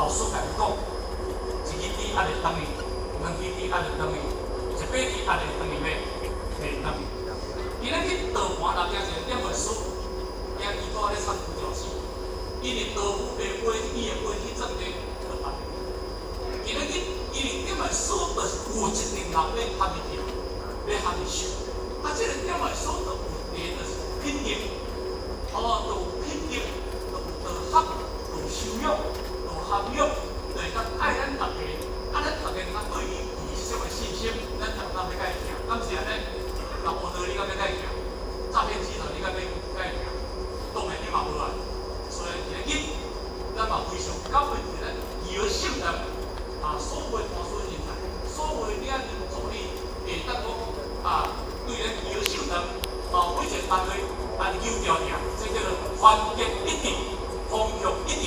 老師共你講，一支豬按會轉去，兩支豬按會轉去，一百支按會轉去袂？袂轉去。今仔去道盤內行一个點文書，驚伊拄仔咧唱獨角戲，伊佇道府白飛，伊會飛去正地就別。今仔日伊佇點文書，就是有一定人欲含伊行，欲含伊修。啊，這個點文書就有第就是品格，哦，就有品格，就有道學，就有修養，就有涵養，就會當愛咱逐家，啊，咱逐家通對伊有這種的信心，咱逐家欲共伊行，敢是按呢？若無道你敢欲共伊行？詐騙集團你敢欲共伊行？當然你嘛無愛。所以今日咱嘛非常感恩佇咱基爾聖人啊，所有的大師人才，所有的領導助理，會當講啊，對咱基爾聖人啊，每一個單位按糾調定，這叫做團結一致、方向一致、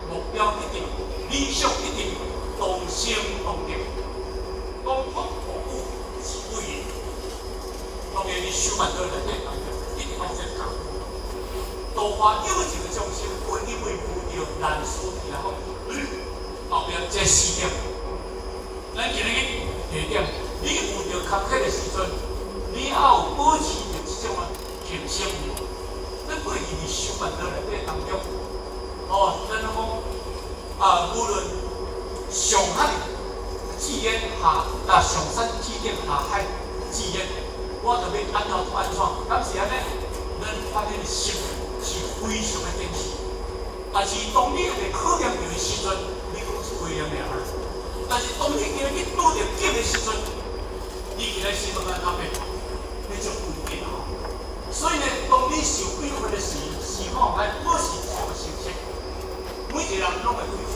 目標一致、理想一致、同心同德，講法無久是不義。當然，佇修曼陀內底當中，一定愛這講。度化有情的眾生，會因為無著難事來放後壁這四點，咱今日第一點，你遇著坎坷的時陣，你還有保持著這種啊恒心無？咱過去佇修曼陀內底當中，哦，咱攏講啊，無論上海志願下啊，上山志願下海志願，我著欲按怎就按怎，敢是按呢？咱發現的心是非常的堅持。但是當你被考驗著的時陣，你講一回念爾。但是當你今日去拄著境的時陣，你今日心會按怎變？你就穩定吼。所以呢，當你受委屈的時，是否愛保持這種心情？每一個人攏會委屈，